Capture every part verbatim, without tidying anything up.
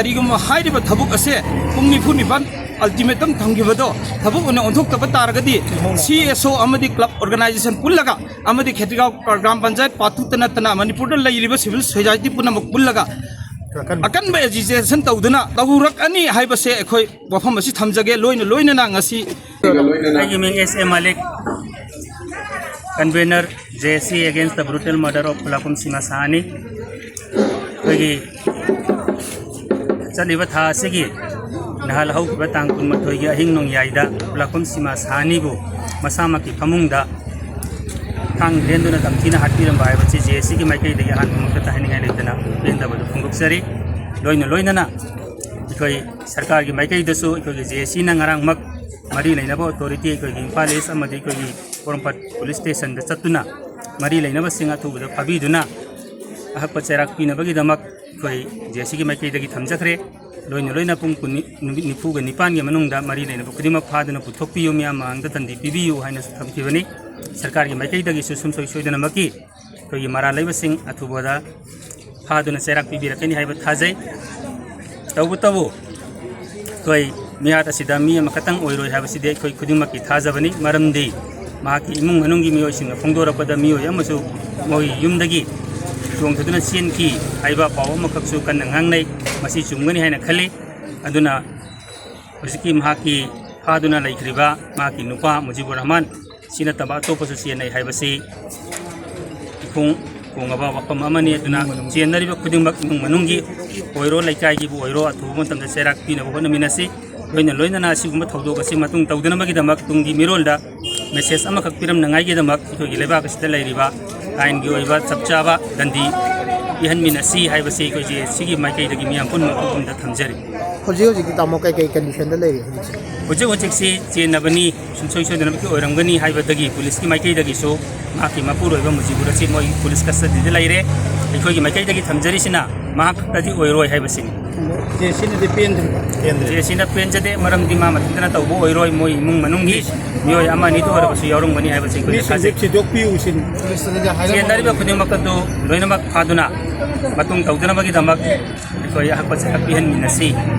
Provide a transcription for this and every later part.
ꯀꯔꯤꯒꯨꯝꯕ ꯍꯥꯏꯔꯤꯕ ꯊꯕꯛ ꯑꯁꯦ ꯄꯨꯡ ꯅꯤꯐꯨ ꯅꯤꯄꯥꯟ ꯑꯜꯇꯤꯃꯦꯇꯝ ꯊꯝꯈꯤꯕꯗꯣ ꯊꯕꯛ ꯑꯣꯏꯅ ꯑꯣꯟꯊꯣꯛꯇꯕ ꯇꯥꯔꯒꯗꯤ, ꯁꯤ ꯑꯦꯁ ꯑꯣ ꯑꯃꯗꯤ ꯀ꯭ꯂꯕ ꯑꯣꯔꯒꯅꯥꯏꯖꯦꯁꯟ ꯄꯨꯜꯂꯒ ꯑꯃꯗꯤ ꯈꯦꯇ꯭ꯔꯤꯒꯥꯎ ꯒ꯭ꯔꯥꯝ ꯄꯟꯆꯥꯌꯠ ꯄꯥꯔꯠ ꯇꯨꯇ ꯅꯠꯇꯅ ꯃꯅꯤꯄꯨꯔꯗ ꯂꯩꯔꯤꯕ ꯁꯤꯚꯤꯜ ꯁꯣꯁꯥꯏꯇꯤ ꯄꯨꯝꯅꯃꯛ ꯄꯨꯜꯂꯒ ꯑꯀꯟꯕ ꯑꯦꯖꯤꯇꯦꯁꯟ ꯇꯧꯗꯨꯅ ꯇꯧꯔꯛꯑꯅꯤ ꯍꯥꯏꯕꯁꯦ ꯑꯩꯈꯣꯏ ꯋꯥꯐꯝ ꯑꯁꯤ ꯊꯝꯖꯒꯦ꯫ ꯂꯣꯏꯅ ꯂꯣꯏꯅꯅ ꯉꯁꯤ ꯑꯩꯒꯤ ꯃꯤꯡ ꯑꯦꯁ ꯑꯦ ꯃꯥꯂꯤꯛ, convener, J A C against the brutal murder of ꯈꯨꯂꯥꯛꯄꯝ ꯁꯤꯃꯥ ꯁꯍꯥꯅꯤ꯫ ꯑꯩꯈꯣꯏꯒꯤ ꯆꯠꯂꯤꯕ ꯊꯥ ꯑꯁꯤꯒꯤ ꯅꯍꯥꯜ ꯍꯧꯈꯤꯕ ꯇꯥꯡ ꯀꯨꯟꯃꯥꯊꯣꯏꯒꯤ ꯑꯍꯤꯡ ꯅꯣꯡꯌꯥꯏꯗ ꯈꯨꯂꯥꯛꯄꯝ ꯁꯤꯃꯥ ꯁꯍꯥꯅꯤꯕꯨ ꯃꯁꯥꯃꯛꯀꯤ ꯐꯃꯨꯡꯗ ꯊꯥꯡ ꯂꯦꯟꯗꯨꯅ ꯇꯝꯊꯤꯅ ꯍꯥꯠꯄꯤꯔꯝꯕ ꯍꯥꯏꯕꯁꯤ J A C ꯒꯤ ꯃꯥꯏꯀꯩꯗꯒꯤ ꯑꯍꯥꯟꯕ ꯃꯛꯇꯗ ꯍꯥꯏꯅꯤꯡꯉꯥꯏ ꯂꯩꯇꯅ ꯄꯦꯟꯗꯕꯗꯨ ꯐꯣꯡꯗꯣꯛꯆꯔꯤ꯫ ꯂꯣꯏꯅ ꯂꯣꯏꯅꯅ ꯑꯩꯈꯣꯏ ꯁꯔꯀꯥꯔꯒꯤ ꯃꯥꯏꯀꯩꯗꯁꯨ ꯑꯩꯈꯣꯏꯒꯤ J A C ꯅ ꯉꯔꯥꯡꯃꯛ ꯃꯔꯤ ꯂꯩꯅꯕ ꯑꯣꯊꯣꯔꯤꯇꯤ, ꯑꯩꯈꯣꯏꯒꯤ ꯏꯝꯐꯥꯜ ꯏꯁ ꯑꯃꯗꯤ ꯑꯩꯈꯣꯏꯒꯤ ꯄꯣꯔꯣꯝꯄꯥꯠ ꯄꯨꯂꯤꯁ ꯁ꯭ꯇꯦꯁꯟꯗ ꯆꯠꯇꯨꯅ ꯃꯔꯤ ꯂꯩꯅꯕꯁꯤꯡ ꯑꯊꯨꯕꯗ ꯐꯥꯕꯤꯗꯨꯅ ꯑꯍꯛꯄ ꯆꯩꯔꯥꯛ ꯄꯤꯅꯕꯒꯤꯗꯃꯛ ꯑꯩꯈꯣꯏ J A C ꯒꯤ ꯃꯥꯏꯀꯩꯗꯒꯤ ꯊꯝꯖꯈ꯭ꯔꯦ꯫ ꯂꯣꯏꯅ ꯂꯣꯏꯅ ꯄꯨꯡ ꯀꯨꯟ, ꯅꯨꯃꯤꯠ ꯅꯤꯐꯨꯒ ꯅꯤꯄꯥꯟꯒꯤ ꯃꯅꯨꯡꯗ ꯃꯔꯤ ꯂꯩꯅꯕ ꯈꯨꯗꯤꯡꯃꯛ ꯐꯥꯗꯨꯅ ꯄꯨꯊꯣꯛꯄꯤꯌꯨ, ꯃꯤꯌꯥꯝ ꯃꯃꯥꯡꯗ ꯗꯟꯗꯤ ꯄꯤꯕꯤꯌꯨ ꯍꯥꯏꯅꯁꯨ ꯊꯝꯈꯤꯕꯅꯤ꯫ ꯁꯔꯀꯥꯔꯒꯤ ꯃꯥꯏꯀꯩꯗꯒꯤꯁꯨ ꯁꯨꯡꯁꯣꯏ ꯁꯣꯏꯗꯅꯃꯛꯀꯤ ꯑꯩꯈꯣꯏꯒꯤ ꯃꯔꯥꯜ ꯂꯩꯕꯁꯤꯡ ꯑꯊꯨꯕꯗ ꯐꯥꯗꯨꯅ ꯆꯩꯔꯥꯛ ꯄꯤꯕꯤꯔꯛꯀꯅꯤ ꯍꯥꯏꯕ ꯊꯥꯖꯩ꯫ ꯇꯧꯕꯇꯕꯨ ꯑꯩꯈꯣꯏ ꯃꯤꯍꯥꯠ ꯑꯁꯤꯗ ꯃꯤ ꯑꯃꯈꯛꯇꯪ ꯑꯣꯏꯔꯣꯏ ꯍꯥꯏꯕꯁꯤꯗꯤ ꯑꯩꯈꯣꯏ ꯈꯨꯗꯤꯡꯃꯛꯀꯤ ꯊꯥꯖꯕꯅꯤ꯫ ꯃꯔꯝꯗꯤ ꯃꯍꯥꯛꯀꯤ ꯏꯃꯨꯡ ꯃꯅꯨꯡꯒꯤ ꯃꯤꯑꯣꯏꯁꯤꯡꯅ ꯐꯣꯡꯗꯣꯔꯛꯄꯗ ꯃꯤꯑꯣꯏ ꯑꯃꯁꯨ ꯃꯈꯣꯏꯒꯤ ꯌꯨꯝꯗꯒꯤ ꯆꯣꯡꯊꯗꯨꯅ ꯆꯦꯟꯈꯤ ꯍꯥꯏꯕ ꯄꯥꯎ ꯑꯃꯈꯛꯁꯨ ꯀꯟꯅ ꯉꯥꯡꯅꯩ꯫ ꯃꯁꯤ ꯆꯨꯝꯒꯅꯤ ꯍꯥꯏꯅ ꯈꯜꯂꯤ꯫ ꯑꯗꯨꯅ ꯍꯧꯖꯤꯛꯀꯤ ꯃꯍꯥꯛꯀꯤ ꯐꯥꯗꯨꯅ ꯂꯩꯈ꯭ꯔꯤꯕ ꯃꯍꯥꯛꯀꯤ ꯅꯨꯄꯥ ꯃꯨꯖꯤꯕꯨꯔ ꯔꯍꯃꯥꯟ ꯁꯤ ꯅꯠꯇꯕ ꯑꯇꯣꯞꯄꯁꯨ ꯆꯦꯟꯅꯩ ꯍꯥꯏꯕꯁꯤ ꯏꯈꯣꯡ ꯈꯣꯡꯉꯕ ꯋꯥꯐꯝ ꯑꯃꯅꯤ꯫ ꯑꯗꯨꯅ ꯆꯦꯟꯅꯔꯤꯕ ꯈꯨꯗꯤꯡꯃꯛ ꯏꯃꯨꯡ ꯃꯅꯨꯡꯒꯤ ꯑꯣꯏꯔꯣ, ꯂꯩꯀꯥꯏꯒꯤꯕꯨ ꯑꯣꯏꯔꯣ, ꯑꯊꯨꯕ ꯃꯇꯝꯗ ꯆꯩꯔꯥꯛ ꯄꯤꯅꯕ ꯍꯣꯠꯅꯃꯤꯟꯅꯁꯤ꯫ ꯂꯣꯏꯅ ꯂꯣꯏꯅꯅ ꯑꯁꯤꯒꯨꯝꯕ ꯊꯧꯗꯣꯛ ꯑꯁꯤ ꯃꯇꯨꯡ ꯇꯧꯗꯅꯕꯒꯤꯗꯃꯛ ꯇꯨꯡꯒꯤ ꯃꯤꯔꯣꯜꯗ ꯃꯦꯁꯦꯖ ꯑꯃꯈꯛ ꯄꯤꯔꯝꯅꯉꯥꯏꯒꯤꯗꯃꯛ ꯑꯩꯈꯣꯏꯒꯤ ꯂꯩꯕꯥꯛ ꯑꯁꯤꯗ ꯂꯩꯔꯤꯕ ꯑꯥꯏꯟꯒꯤ ꯑꯣꯏꯕ ꯆꯞ ꯆꯥꯕ ꯗꯟꯗꯤ ꯄꯤꯍꯟꯃꯤꯟꯅꯁꯤ ꯍꯥꯏꯕꯁꯤ ꯑꯩꯈꯣꯏ J A C ꯒꯤ ꯃꯥꯏꯀꯩꯗꯒꯤ ꯃꯤꯌꯥꯝ ꯄꯨꯝꯅꯃꯛ ꯃꯐꯝꯗ ꯊꯝꯖꯔꯤ꯫ ꯍꯧꯖꯤꯛ ꯍꯧꯖꯤꯛꯇꯤ ꯇꯥꯃꯣ ꯀꯩꯀꯩ ꯀꯟꯗꯤꯁꯟꯗ ꯂꯩꯔꯤ ꯍꯧꯖꯤꯛꯁꯦ? ꯍꯧꯖꯤꯛ ꯍꯧꯖꯤꯛꯁꯤ ꯆꯦꯟꯅꯕꯅꯤ, ꯁꯨꯡꯁꯣꯏ ꯁꯣꯏꯗꯅꯃꯛꯀꯤ ꯑꯣꯏꯔꯝꯒꯅꯤ ꯍꯥꯏꯕꯗꯒꯤ ꯄꯨꯂꯤꯁꯀꯤ ꯃꯥꯏꯀꯩꯗꯒꯤꯁꯨ ꯃꯍꯥꯛꯀꯤ ꯃꯄꯨꯔꯣꯏꯕ ꯃꯨꯖꯤꯕꯨꯔ ꯑꯁꯤ ꯃꯣꯏ ꯄꯨꯂꯤꯁ ꯀꯁꯇꯗꯤꯗ ꯂꯩꯔꯦ꯫ ꯑꯩꯈꯣꯏꯒꯤ ꯃꯥꯏꯀꯩꯗꯒꯤ ꯊꯝꯖꯔꯤꯁꯤꯅ ꯃꯍꯥꯛ ꯈꯛꯇꯗꯤ ꯑꯣꯏꯔꯣꯏ ꯍꯥꯏꯕꯁꯤꯅꯤ꯫ J A C ꯅꯗꯤ ꯄꯦꯟꯗ꯭ꯔꯤꯕ? ꯄꯦꯟꯗ꯭ꯔꯦ꯫ J A C ꯅ ꯄꯦꯟꯖꯗꯦ, ꯃꯔꯝꯗꯤ ꯃꯥ ꯃꯊꯟꯇꯅ ꯇꯧꯕ ꯑꯣꯏꯔꯣꯏ, ꯃꯣꯏ ꯏꯃꯨꯡ ꯃꯅꯨꯡꯒꯤ ꯃꯤꯑꯣꯏ ꯑꯃ ꯑꯅꯤꯗ ꯑꯣꯏꯔꯕꯁꯨ ꯌꯥꯎꯔꯝꯒꯅꯤ ꯍꯥꯏꯕꯁꯤ ꯑꯩꯈꯣꯏꯅ ꯃꯤꯁꯤꯡꯁꯦ ꯊꯥꯖꯩ꯫ ꯊꯤꯗꯣꯛꯄꯤꯌꯨ ꯁꯤꯅꯤ꯫ ꯆꯦꯟꯅꯔꯤꯕ ꯈꯨꯗꯤꯡꯃꯛ ꯑꯗꯨ ꯂꯣꯏꯅꯃꯛ ꯐꯥꯗꯨꯅ ꯃꯇꯨꯡ ꯇꯧꯗꯅꯕꯒꯤꯗꯃꯛ ꯑꯩꯈꯣꯏ ꯍꯛꯄꯁꯦ ꯍꯛꯄꯤꯍꯟꯃꯤꯟꯅꯁꯤ꯫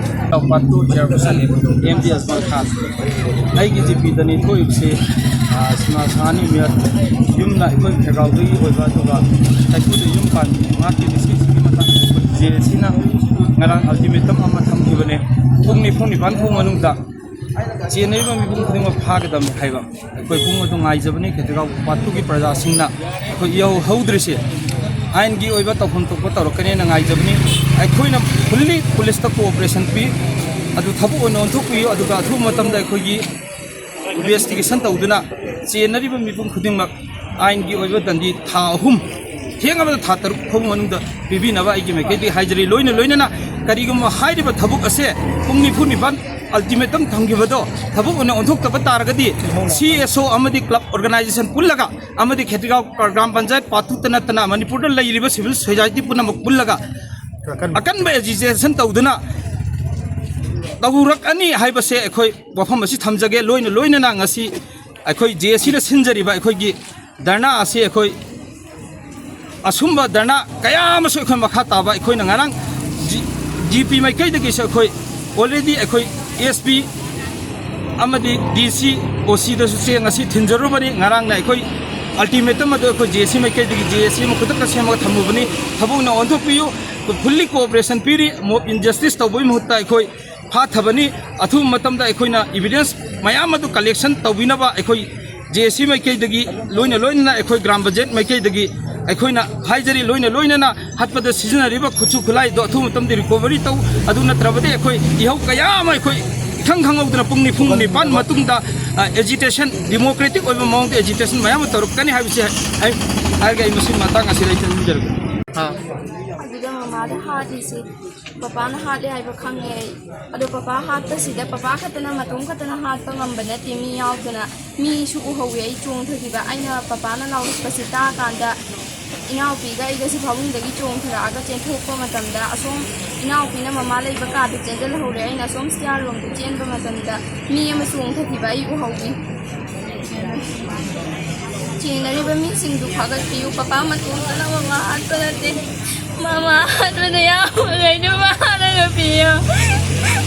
Part two chairperson M D S ꯃꯈꯥ ꯑꯩꯒꯤ ꯖꯤ ꯄꯤꯗꯅꯤ ꯊꯣꯛꯏꯕꯁꯤ, ꯑ, ꯁꯤꯃꯥ ꯁꯍꯥꯅꯤ ꯃꯤꯌꯔ ꯌꯨꯝꯅ ꯑꯩꯈꯣꯏ ꯈꯦꯒꯥꯎꯗꯒꯤ ꯑꯣꯏꯕ, ꯑꯗꯨꯒ ꯇꯥꯏꯄꯨꯗ ꯌꯨꯝ ꯄꯥꯟꯕꯤ ꯃꯍꯥꯛꯀꯤ ꯃꯤꯁꯤꯡꯁꯤꯒꯤ ꯃꯇꯥꯡꯗ ꯑꯩꯈꯣꯏ ꯖꯦ ꯑꯦ ꯁꯤꯅ ꯉꯔꯥꯡ ꯑꯜꯇꯤꯃꯦꯇꯝ ꯑꯃ ꯊꯝꯈꯤꯕꯅꯦ꯫ ꯄꯨꯡ ꯅꯤꯐꯨ ꯅꯤꯄꯥꯟ ꯐꯥꯎ ꯃꯅꯨꯡꯗ ꯆꯦꯟꯅꯔꯤꯕ ꯃꯤꯄꯨꯝ ꯈꯨꯗꯤꯡꯃꯛ ꯐꯥꯒꯗꯕꯅꯤ ꯍꯥꯏꯕ ꯑꯩꯈꯣꯏ ꯄꯨꯡ ꯑꯗꯨ ꯉꯥꯏꯖꯕꯅꯤ꯫ ꯈꯦꯇ꯭ꯔꯤꯒꯥꯎ ꯄꯥꯔꯠ ꯇꯨꯒꯤ ꯄ꯭ꯔꯖꯥꯁꯤꯡꯅ ꯑꯩꯈꯣꯏ ꯏꯍꯧ ꯍꯧꯗ꯭ꯔꯤꯁꯦ ꯑꯥꯏꯟꯒꯤ ꯑꯣꯏꯕ ꯇꯧꯐꯝ ꯊꯣꯛꯄ ꯇꯧꯔꯛꯀꯅꯦꯅ ꯉꯥꯏꯖꯕꯅꯤ꯫ ꯑꯩꯈꯣꯏꯅ ꯐꯨꯜꯂꯤ ꯄꯨꯂꯤꯁꯇ ꯀꯣꯑꯣꯄꯔꯦꯁꯟ ꯄꯤ, ꯑꯗꯨ ꯊꯕꯛ ꯑꯣꯏꯅ ꯑꯣꯟꯊꯣꯛꯄꯤꯌꯨ, ꯑꯗꯨꯒ ꯑꯊꯨꯕ ꯃꯇꯝꯗ ꯑꯩꯈꯣꯏꯒꯤ ꯏꯟꯚꯦꯁꯇꯤꯒꯦꯁꯟ ꯇꯧꯗꯨꯅ ꯆꯦꯟꯅꯔꯤꯕ ꯃꯤꯄꯨꯝ ꯈꯨꯗꯤꯡꯃꯛ ꯑꯥꯏꯟꯒꯤ ꯑꯣꯏꯕ ꯗꯟꯗꯤ ꯊꯥ ꯑꯍꯨꯝ, ꯊꯦꯡꯉꯕꯗ ꯊꯥ ꯇꯔꯨꯛ ꯐꯥꯎ ꯃꯅꯨꯡꯗ ꯄꯤꯕꯤꯅꯕ ꯑꯩꯒꯤ ꯃꯥꯏꯀꯩꯗꯒꯤ ꯍꯥꯏꯖꯔꯤ꯫ ꯂꯣꯏꯅ ꯂꯣꯏꯅꯅ ꯀꯔꯤꯒꯨꯝꯕ ꯍꯥꯏꯔꯤꯕ ꯊꯕꯛ ꯑꯁꯦ ꯄꯨꯡ ꯅꯤꯐꯨ ꯅꯤꯄꯥꯟ ꯑꯜꯇꯤꯃꯦꯇꯝ ꯊꯝꯈꯤꯕꯗꯣ ꯊꯕꯛ ꯑꯣꯏꯅ ꯑꯣꯟꯊꯣꯛꯇꯕ ꯇꯥꯔꯒꯗꯤ, ꯁꯤ ꯑꯦꯁ ꯑꯣ ꯑꯃꯗꯤ ꯀ꯭ꯂꯕ ꯑꯣꯔꯒꯅꯥꯏꯖꯦꯁꯟ ꯄꯨꯜꯂꯒ ꯑꯃꯗꯤ ꯈꯦꯇ꯭ꯔꯤꯒꯥꯎ ꯒ꯭ꯔꯥꯝ ꯄꯟꯆꯥꯌꯠ ꯄꯥꯔꯠ ꯇꯨꯇ ꯅꯠꯇꯅ ꯃꯅꯤꯄꯨꯔꯗ ꯂꯩꯔꯤꯕ ꯁꯤꯚꯤꯜ ꯁꯣꯁꯥꯏꯇꯤ ꯄꯨꯝꯅꯃꯛ ꯄꯨꯜꯂꯒ ꯑꯀꯟꯕ ꯑꯦꯖꯤꯇꯦꯁꯟ ꯇꯧꯗꯨꯅ ꯇꯧꯔꯛꯑꯅꯤ ꯍꯥꯏꯕꯁꯦ ꯑꯩꯈꯣꯏ ꯋꯥꯐꯝ ꯑꯁꯤ ꯊꯝꯖꯒꯦ꯫ ꯂꯣꯏꯅ ꯂꯣꯏꯅꯅ ꯉꯁꯤ ꯑꯩꯈꯣꯏ ꯖꯦ ꯑꯦ ꯁꯤꯅ ꯁꯤꯟꯖꯔꯤꯕ ꯑꯩꯈꯣꯏꯒꯤ ꯙꯔꯅꯥ ꯑꯁꯤ ꯑꯩꯈꯣꯏ ꯑꯁꯨꯝꯕ ꯙꯔꯅꯥ ꯀꯌꯥ ꯑꯃꯁꯨ ꯑꯩꯈꯣꯏ ꯃꯈꯥ ꯇꯥꯕ ꯑꯩꯈꯣꯏꯅ ꯉꯔꯥꯡ ꯖꯤ-, ꯖꯤ ꯄꯤ ꯃꯥꯏꯀꯩꯗꯒꯤꯁꯨ ꯑꯩꯈꯣꯏ already ꯑꯩꯈꯣꯏ ꯑꯦꯁ ꯄꯤ ꯑꯃꯗꯤ ꯗꯤ ꯁꯤ, ꯑꯣ ꯁꯤꯗꯁꯨ ꯆꯦꯡ ꯑꯁꯤ ꯊꯤꯟꯖꯔꯨꯕꯅꯤ꯫ ꯉꯔꯥꯡꯅ ꯑꯩꯈꯣꯏ ꯑꯜꯇꯤꯃꯦꯇꯝ ꯑꯗꯨ ꯑꯩꯈꯣꯏ ꯖꯦ ꯑꯦ ꯁꯤ ꯃꯥꯏꯀꯩꯗꯒꯤ ꯖꯦ ꯑꯦ ꯁꯤ ꯑꯃ ꯈꯨꯗꯛꯇ ꯁꯦꯝꯃꯒ ꯊꯝꯃꯨꯕꯅꯤ꯫ ꯊꯕꯛꯅ ꯑꯣꯟꯊꯣꯛꯄꯤꯌꯨ, ꯐꯨꯜꯂꯤ ꯀꯣꯑꯣꯄꯔꯦꯁꯟ ꯄꯤꯔꯤ꯫ ꯃꯣꯕ ꯏꯟꯖꯁꯇꯤꯁ ꯇꯧꯕꯒꯤ ꯃꯍꯨꯠꯇ ꯑꯩꯈꯣꯏ ꯐꯥꯊꯕꯅꯤ꯫ ꯑꯊꯨꯕ ꯃꯇꯝꯗ ꯑꯩꯈꯣꯏꯅ ꯏꯚꯤꯗꯦꯟꯁ ꯃꯌꯥꯝ ꯑꯗꯨ ꯀꯂꯦꯛꯁꯟ ꯇꯧꯕꯤꯅꯕ ꯑꯩꯈꯣꯏ ꯖꯦ ꯑꯦ ꯁꯤ ꯃꯥꯏꯀꯩꯗꯒꯤ ꯂꯣꯏꯅ ꯂꯣꯏꯅꯅ ꯑꯩꯈꯣꯏ ꯒ꯭ꯔꯥꯝ ꯄꯟꯆꯥꯌꯠ ꯃꯥꯏꯀꯩꯗꯒꯤ ꯑꯩꯈꯣꯏꯅ ꯍꯥꯏꯖꯔꯤ꯫ ꯂꯣꯏꯅ ꯂꯣꯏꯅꯅ ꯍꯥꯠꯄꯗ ꯁꯤꯖꯤꯟꯅꯔꯤꯕ ꯈꯨꯠꯁꯨ ꯈꯨꯠꯂꯥꯏꯗꯣ ꯑꯊꯨꯕ ꯃꯇꯝꯗ ꯔꯤꯀꯣꯚꯔꯤ ꯇꯧ, ꯑꯗꯨ ꯅꯠꯇ꯭ꯔꯕꯗꯤ ꯑꯩꯈꯣꯏ ꯏꯍꯧ ꯀꯌꯥ ꯑꯃ ꯑꯩꯈꯣꯏ ꯏꯈꯪ ꯈꯪꯍꯧꯗꯅ ꯄꯨꯡ ꯅꯤꯐꯨ ꯅꯤꯄꯥꯟ ꯃꯇꯨꯡꯗ, ꯑ, ꯑꯦꯖꯤꯇꯦꯁꯟ, ꯗꯤꯃꯣꯀ꯭ꯔꯦꯇꯤꯛ ꯑꯣꯏꯕ ꯃꯑꯣꯡꯗ ꯑꯦꯖꯤꯇꯦꯁꯟ ꯃꯌꯥꯝ ꯑꯃ ꯇꯧꯔꯛꯀꯅꯤ ꯍꯥꯏꯕꯁꯤ ꯍꯥꯏ-, ꯍꯥꯏꯔꯒ ꯑꯩ ꯃꯁꯤ ꯃꯇꯥꯡ ꯑꯁꯤꯗ ꯑꯩ ꯊꯝꯖꯔꯒꯦ꯫ ꯑꯗꯨꯗ ꯃꯃꯥꯗ ꯍꯥꯠꯂꯤꯁꯦ ꯄꯄꯥꯅ ꯍꯥꯠꯂꯦ ꯍꯥꯏꯕ ꯈꯪꯉꯦ ꯑꯩ꯫ ꯑꯗꯣ ꯄꯄꯥ ꯍꯥꯠꯄꯁꯤꯗ ꯄꯄꯥ ꯈꯛꯇꯅ, ꯃꯇꯣꯝ ꯈꯛꯇꯅ ꯍꯥꯠꯄ ꯉꯝꯕ ꯅꯠꯇꯦ, ꯃꯤ ꯌꯥꯎꯗꯅ꯫ ꯃꯤꯁꯨ ꯎꯍꯧꯋꯤ ꯑꯩ ꯆꯣꯡꯊꯈꯤꯕ꯫ ꯑꯩꯅ ꯄꯄꯥꯅ ꯂꯥꯎꯔꯛꯄꯁꯤ ꯇꯥꯀꯥꯟꯗ ꯏꯅꯥꯎꯄꯤꯒ ꯑꯩꯒꯁꯤ ꯐꯃꯨꯡꯗꯒꯤ ꯆꯣꯡꯊꯔꯛꯑꯒ ꯆꯦꯟꯊꯣꯛꯄ ꯃꯇꯝꯗ ꯑꯁꯣꯝ ꯏꯅꯥꯎꯄꯤꯅ ꯃꯃꯥ ꯂꯩꯕ ꯀꯥꯗ ꯆꯦꯟꯁꯤꯜꯍꯧꯔꯦ꯫ ꯑꯩꯅ ꯑꯁꯣꯝ ꯁ꯭ꯇꯤꯌꯥꯔ ꯔꯣꯝꯗ ꯆꯦꯟꯕ ꯃꯇꯝꯗ ꯃꯤ ꯑꯃ ꯆꯣꯡꯊꯈꯤꯕ ꯑꯩ ꯎꯍꯧꯋꯤ꯫ ꯆꯦꯟꯅꯔꯤꯕ ꯃꯤꯁꯤꯡꯗꯨ ꯐꯥꯒꯠꯄꯤꯌꯨ꯫ ꯄꯄꯥ ꯃꯇꯣꯝꯇꯅ ꯃꯃꯥ ꯍꯥꯠꯄ ꯅꯠꯇꯦ꯫ ꯃꯃꯥ ꯑꯗꯨꯅ ꯌꯥꯎꯕꯈꯩꯗꯣ ꯃꯥꯅꯒ ꯄꯤꯌꯣ꯫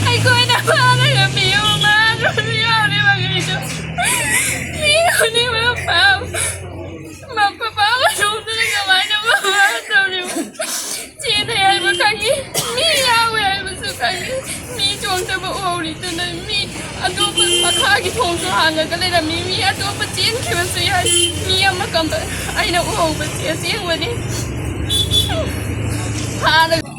ꯑꯩꯈꯣꯏꯅ ꯃꯥꯅꯒ ꯄꯤꯌꯣ꯫ ꯃꯃꯥ ꯑꯗꯨꯅ ꯌꯥꯎꯔꯦ ꯃꯈꯩꯗꯣ꯫ ꯃꯤ ꯈꯨꯗꯤꯡꯃꯛ ꯄꯥꯝ-, ꯃꯄꯥ ꯃꯇꯣꯝꯇꯅ ꯀꯃꯥꯏꯅ ꯃꯃꯥ ꯇꯧꯔꯤꯕ? ꯆꯦꯟꯅꯩ ꯍꯥꯏꯕ ꯈꯪꯉꯤ꯫ ꯃꯤ ꯌꯥꯎꯋꯦ ꯍꯥꯏꯕꯁꯨ ꯈꯪꯉꯤ꯫ ꯃꯤ ꯆꯣꯡꯗꯕ ꯎꯍꯧꯔꯤꯗꯨꯅ ꯃꯤ ꯑꯇꯣꯞꯄ ꯃꯈꯥꯒꯤ ꯊꯣꯡꯁꯨ ꯍꯥꯡꯉꯒ ꯂꯩꯔꯝꯃꯤ꯫ ꯃꯤ ꯑꯇꯣꯞꯄ ꯆꯦꯟꯈꯤꯕꯁꯨ ꯌꯥꯏ꯫ ꯃꯤ ꯑꯃ ꯀꯝꯕ ꯑꯩꯅ ꯎꯍꯧꯕꯁꯦ ꯑꯁꯦꯡꯕꯅꯤ꯫ ꯐꯥꯔꯒ